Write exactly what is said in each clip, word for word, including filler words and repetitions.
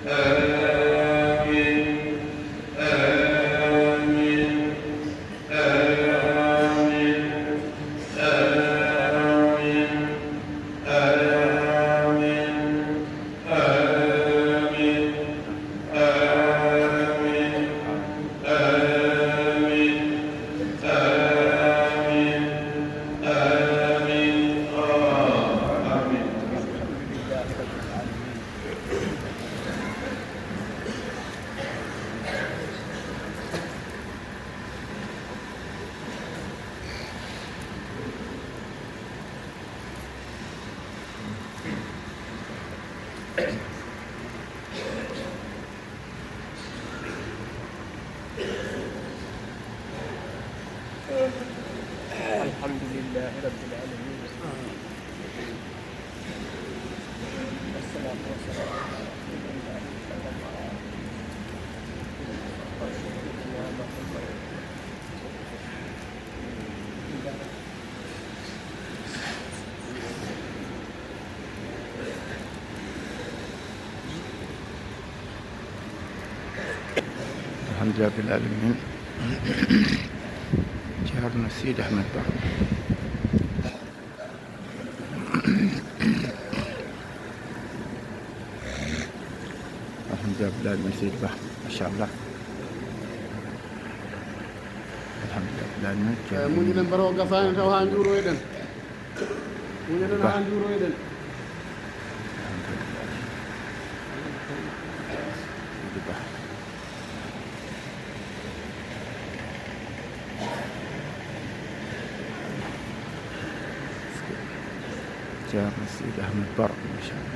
آمين. آمين. آمين. آمين. آمين. آمين. آمين. آمين. آمين. آمين. آه، آمين. الحمد لله رب العالمين. والصلاة والسلام على رسول الله صلى الله عليه وسلم. سيدنا محمد. الحمد لله رب العالمين. Ceerno Sidi Ahmed Ba. Alhamdulillah, Abdoulaye bin Seydi Ba, machallah. Alhamdulillah, Abdoulaye bin Seydi Ba. Muñɗen baro o gasaani taw haa njuuroyɗen. Muñɗen haa njuuroyɗen. Alhamdulillah. Seydi Ba. Ceerno Seydi Ahmed Baro, machallah.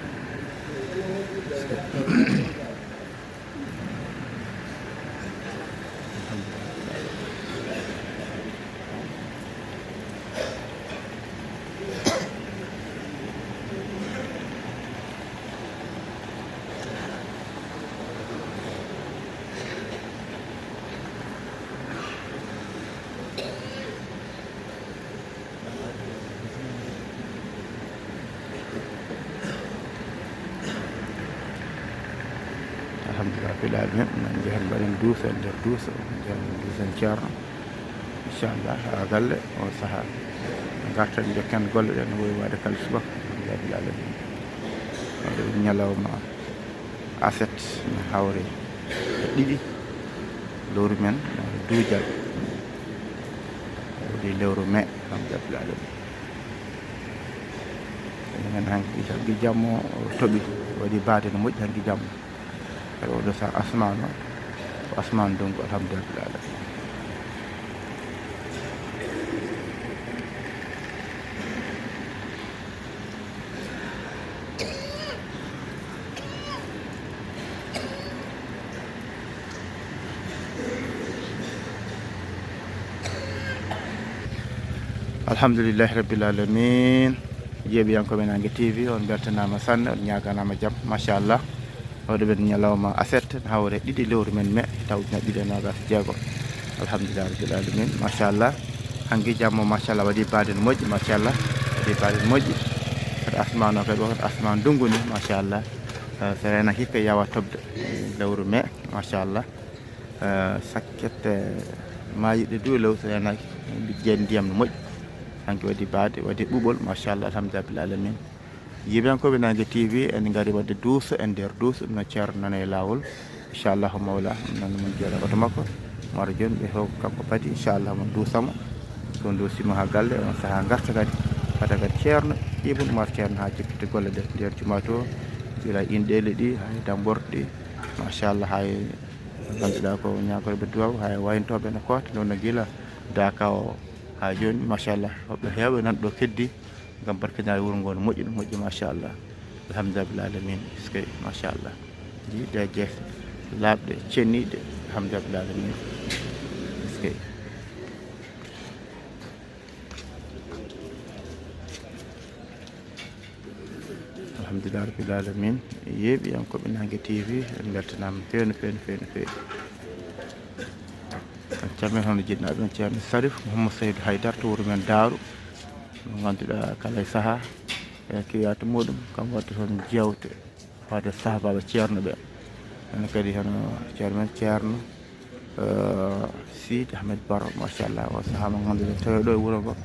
Alhamdulillah, rabbil alamin. Min njahen mbaɗen duuso e nder duuso, min njahen duusen ceerno. Inchallah, haa galle on sahaa. Ngarten njokken golle ɗen no wowi waade kala subaka. Alhamdulillah, rabbil alamin. Wonde ɗum ñalawma aset no hawri e ɗiɗi lewru men, eh, duujal. Woni lewru mai, alhamdulillah, rabbil alamin. Enen hanki, hanki jammo toɓi, waɗi baade no moƴƴi hanki jammo. Kadi oɗo saha asmaan o, ko asmaan ndongu, alhamdulillah, rabbil alamin. Alhamdulillahi rabbil alamin. Yeeɓiyankooɓe Nange T V, on mbeltanaama sanne, on ñaaganaama jam, machallah. Oɗo ɓen ñalawma aset, hawre ɗiɗi lewru men mai, taw ujunere ɗiɗi e noogas e jeego. Alhamdulillah rabbil alamin, machallah. Hanki jammo, machallah, waɗi baade no moƴƴi, machallah. Waɗi baade no moƴƴi. Kadi asmaan o kadi, wakati asmaan ndungu ni, machallah. Eh, so reenaaki hikka yawa toɓde, eh, lewru mai, machallah. Eh, sakket, eh, maayiiɗe du e lewru so reenaaki, ɓe njeya ndiyam no moƴƴi. Hanki waɗi baade, waɗi ɓuuɓol, machallah, alhamdulillah rabbil alamin. Yeeɓiyankooɓe Nange T V, en ngari waɗde duuso e nder duuso, ɗum no ceerno nana e laawol. Inchallahu mawla, ɗum noon mo jeeɗa oto makko. Maro jooni ɓe fof kanko padi, inchallah mo duusamo. So duusimo haa galle, on sahaa ngarta kadi. Fata kadi ceerno, Ibn Umar ceerno haa jippita golle ɗe nder juma to. Gila inɗeele ɗi, haa e damborɗi ɗi. Machallah, haa e ngannduɗaa ko ñaagoreeɓe duwaw, haa e wayantooɓe no koota, noon no gila daaka o haa jooni, machallah. Woɓɓe heewɓe nan ɗo keddi. Ngam barkinaare wuro ngo no moƴƴi, no moƴƴi, machallah. Alhamdulillah rabbil alamin. Eskey, machallah. Ɗi ɗe jeese laaɓɗe, cenniiɗe. Alhamdulillah rabbil alamin. Eskey. Alhamdulillah rabbil alamin. Yeeɓiyankooɓe Nange T V, en mbeltanaama feewi, feewi, feewi, feewi. En calminii hono jiɗnaaɓe men ceerno Sarif Mouhammad Saydou Haydara to wuro men Daaru. Mo ngannduɗaa kala e sahaa e kiyaatu muɗum, kam waɗde toon jeewte fawde sahaabaaɓe ceerno ɓe. Hannde kadi hono ceerno men, ceerno, eh, Sidi Ahmed Baro, machallah, o sahaa mo ngannduɗaa tawi ɗo e wuro ngo.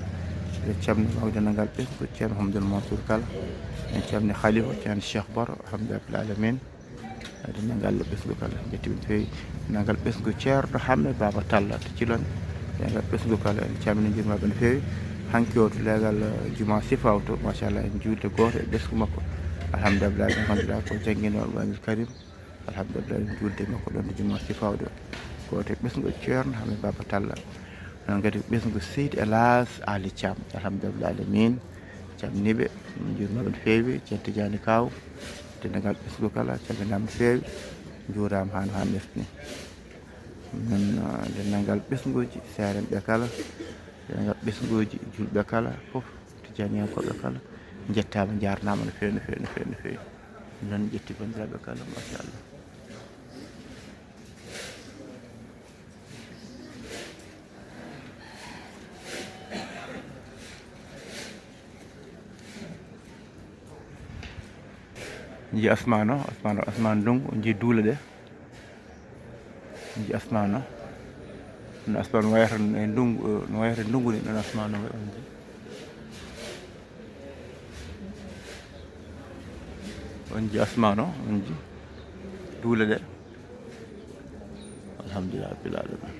Eɗen calmina mawɗo denndaangal ɓesngu ceerno Mouhamadoul Mansour kala. En calmini khalifa ceerno Cheikh Baro, alhamdulillah alamin. Denndaangal ɓesngu kala, njetti ɓe no feewi. Denndaangal ɓesngu ceerno Hamme Baba Talla to Cilon. Denndaangal ɓesngu kala, en calmini, njuurima ɓe no feewi. Hanki o to leegal, eh, juma Sifaw to, machallah, en juulde gooto e ɓesngu makko. Alhamdulillah, ɓe ngannduɗaa ko jannginooɓe Alqur'aanul Karim. Alhamdulillah, en juulde makko ɗon to juma Sifaw ɗo. Gooto e ɓesngu ceerno Hamme Baba Talla. Noon kadi ɓesngu Seydi Elas Ali Thiam. Alhamdulillah alamin. Calminiiɓe, min njuuriima ɓe no feewi, ceerno Tidiani Kaw, denndaangal ɓesngu kala, calminaama no feewi, njuuraama haa no haanirta ni. Min, ah, denndaangal ɓesnguuji seerenɓe kala, denndaangal ɓesnguuji juulɓe kala, fof, Tijaaniyankooɓe kala, njettaama, njaarnaama no feewi, no feewi, no feewi, no feewi. Noon ƴetti banndiraaɓe kala, machallah. Nji asmaan o, asmaan o, asmaan ndungu, nji duule ɗe. Nji asmaan o. No asmaan wayata e ndungu, no wayata e ndungu ni, noon asmaan o wayi, on nji. On nji asmaan o, on nji duule ɗe. Alhamdulillah rabbil alamin.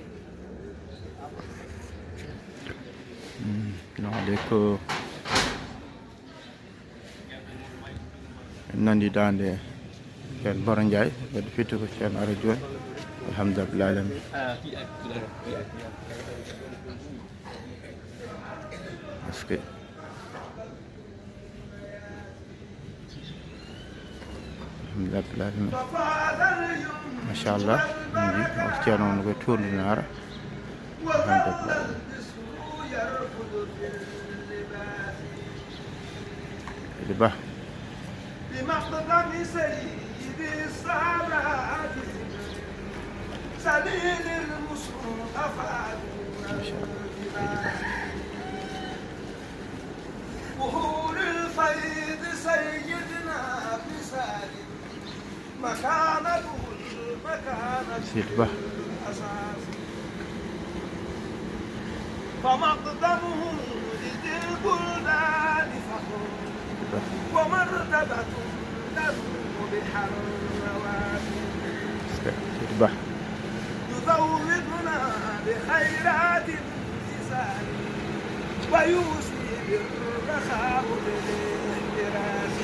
Mm, no, de ko en nani daande Ceerno Baro Njaay, wadde firti ko Ceerno ara jooni. Alhamdulillah alamin. Parce que Alhamdulillah rabbil alamin. Machallah. Min nji o ceerno on koye tourndi nara. Alhamdulillah. Seydi Ba. بمقدم سيد السادات سليل المصطفى Machallah. بحور الفيض سيدنا بسالم مكانته المكانة Seydi Ba. الأساس. فمقدمه لذي البلدان فخر ومرتبة تنوب بها الرواسي. Seydi Ba. يزودنا بخيرات الخصال ويوصي بالرخاء بالاحتراز.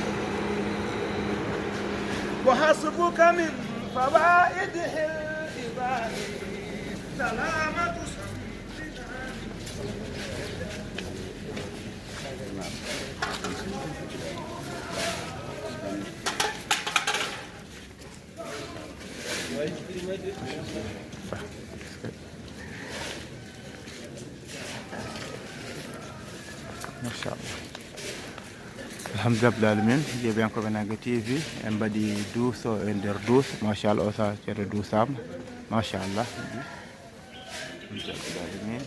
وحسبك من فوائده العظام سلامة صدرنا. Machallah. Alhamdulillah alamin, jeeɓiyankooɓe Naange T V, en mbaɗi duuso e nder duuso. Machallah, o sa ceerno duusaama. Machallah. Alhamdulillah alamin.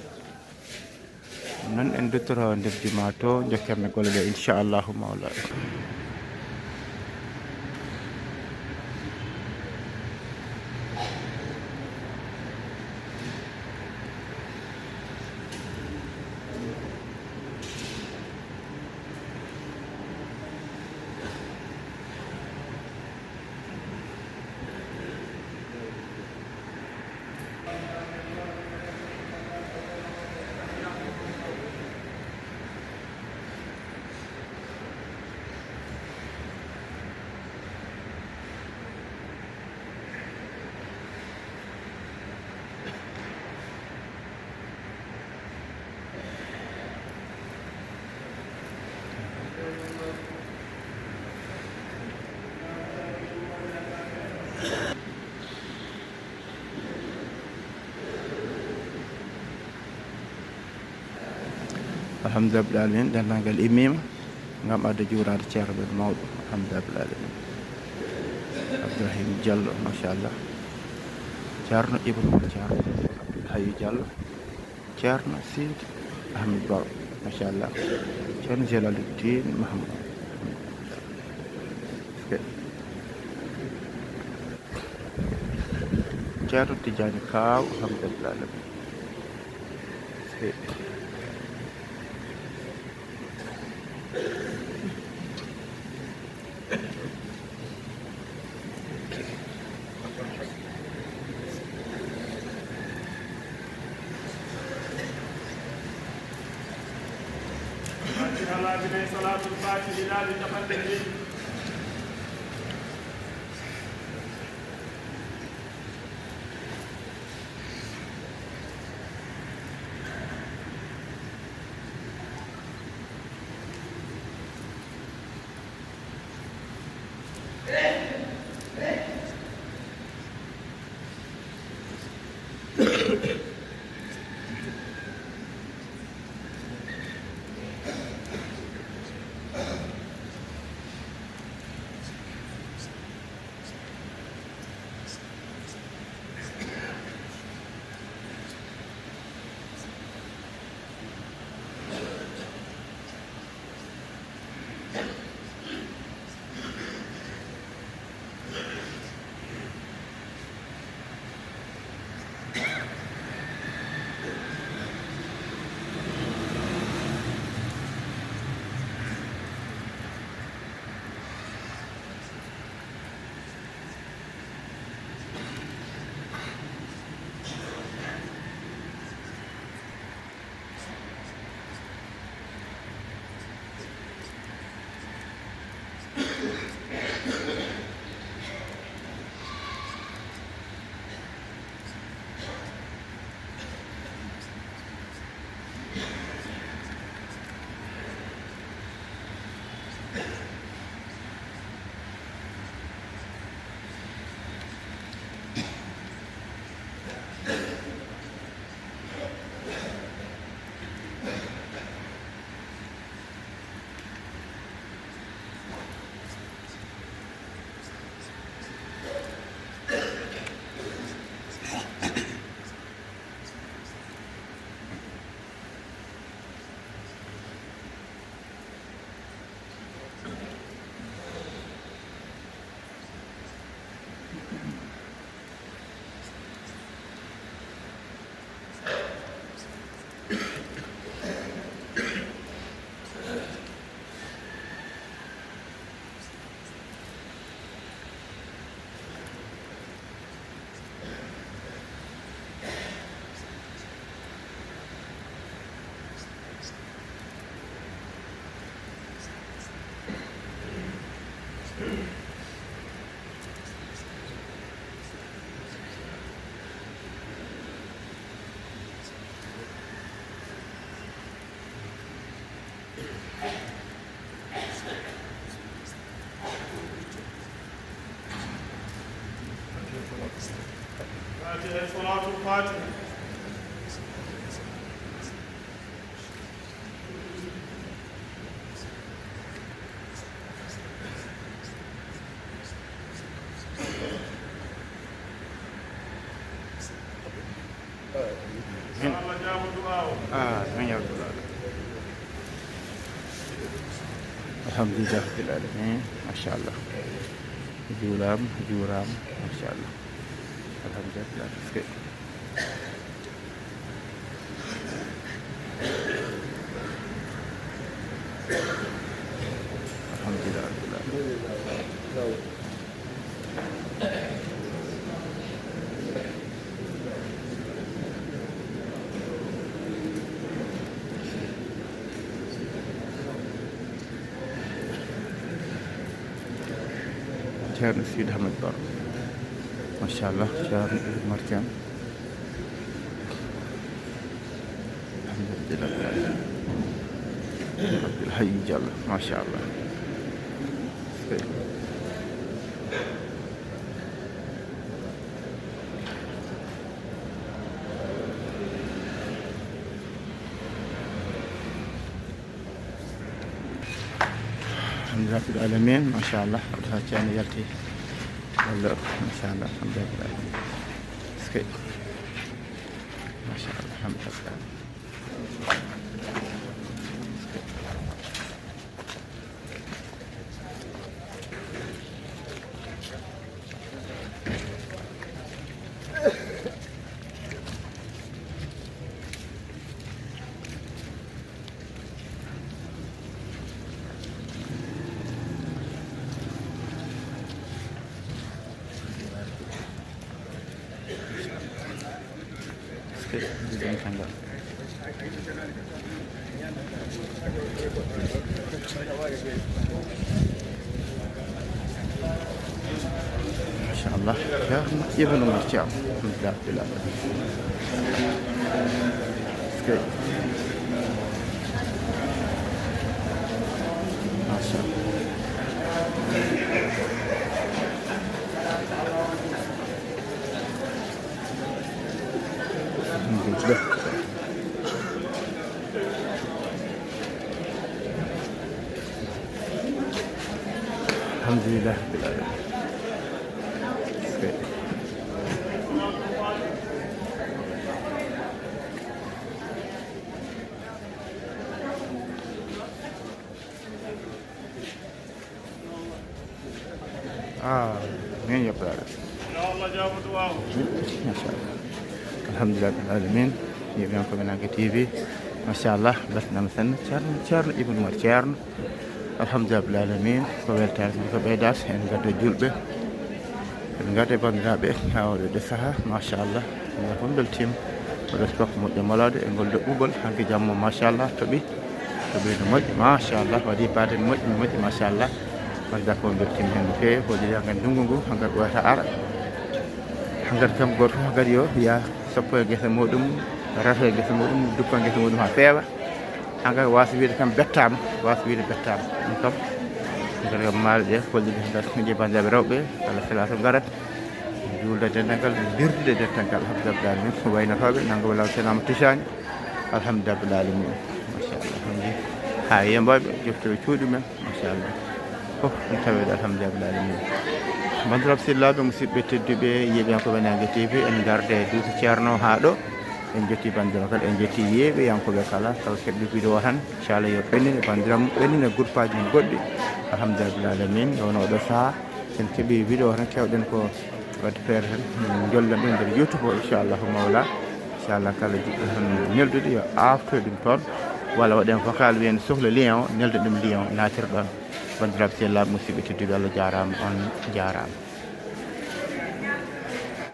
Noon en duttoto nder juma to, njokken e golle ɗe, inchallahu mawla. Alhamdulillah rabbil alamin, denndaangal immiima ngam adda juuraade ceerno men mawɗo. Alhamdulillah rabbil alamin. Abdourahim Diallo, machallah. Ceerno Ibrahima Ceerno Abdoul Hayyu Diallo. Ceerno Seydi Ahmed Baro, machallah. Ceerno Jalaluddin Mahamadou. Ceerno Tijaani Kaaw, alhamdulillahi rabbil alamin. Fatiha laabi nayi, salaatul faatihi laabi capanɗe jeeɗiɗi. Fatiha, salaatul faatihi. Yo Allah jaabo du'aa o. Ah, amin ya rabbal alamin. Alhamdulillah rabbil alamin. Machallah. Juulaama, juuraama. Machallah. Alhamdulillah. Alhamdulillah rabbil alamin. Ceerno Sidi Ahmed Baro. Machallah, Ceerno Umar Thiam. Alhamdulillah. Abdoul Hayy Diallo, machallah. Alhamdulillah rabbil alamin, machallah. Abdou Ceerno yalti. Walla, machallah, alhamdulillah rabbil alamin. Est-ce que, machallah, alhamdulillah. Dental ngal. Machallah, ceerno Ibnu Umar Ceerno. Alhamdulillah, rabbil alamin. Eskey. Machallah. Alhamdulillah. Alhamdulillah rabbil alamin. Eskey. Ah, min yoɓɓaare. Machallah. Alhamdulillah rabbil alamin. Yeeɓiyankoɓe Naange T V. Machallah, beltanama sanne. Ceerno, Ceerno Ibnu Umar Ceerno. Alhamdulillah rabbil alamin. Ko weltaare tan ko ɓeydaade. En ngadda juulɓe. En ngadda banndiraaɓe haa oɗo de saha. Machallah. Ɓe fof mbeltiima. Oɗo sport moƴƴo molaade e ngol ɗo ɓuuɓol. Hanki jamma, machallah, toɓi. Toɓi no moƴƴi, machallah. Waɗi baaden moƴƴi, moƴƴi, machallah. Wadda ko mbeltiima heen no feewi. Ko jeyaa ngan ndunngu ngu, hangar ɓooyata ara. Hangar kam gooto fof, hangar yo yaa soppo e gese muɗum, rato e gese muɗum, duppa gese muɗum haa feewa. Hangar waasa wiide kam bettaama, waasa wiide bettaama. Ɗum kam, hangar kam maale ɗe, kolli ɗe, hangar ko je banndiraaɓe rewɓe, kala salaato ngarat. Juulde denndangal, mbirdude denndangal, alhamdulillah rabbil alamin. Ko waynotooɓe, nanngo wala senaama tusaani. Alhamdulillah rabbil alamin. Machallah. Haa yembooɓe, joftooɓe cuuɗi men. Machallah. Fof ɗum taweede, alhamdulillah rabbil alamin. Banndiraaɓe sehilaaɓe, musidɓe tedduɓe, yeeɓiyankooɓe Naange T V, en ngarde duuso Ceerno haa ɗo. En njetti banndiraaɓe kala, en njetti yeeɓiyankooɓe kala, kala keɓɗo vidéo tan, inchallah yo ɓennine banndiraaɓe mum, ɓennine groupeaaji mum goɗɗi. Alhamdulillah rabbil alamin. Ɗo no oɗo saha, en keɓi vidéo tan, keewɗen ko waɗde feere tan, min njollan ɗum nder YouTube o, inchallahu mawla. Inchallah, kala jiɗɗo tan neldude, yo aaftoy ɗum toon, walla waɗen vocal, wiyen sohla lien o, nelden ɗum lien o, naatirɗon. Banndiraaɓe sehilaaɓe, musidɓe tedduɓe, Allah jaaraama, on njaaraama.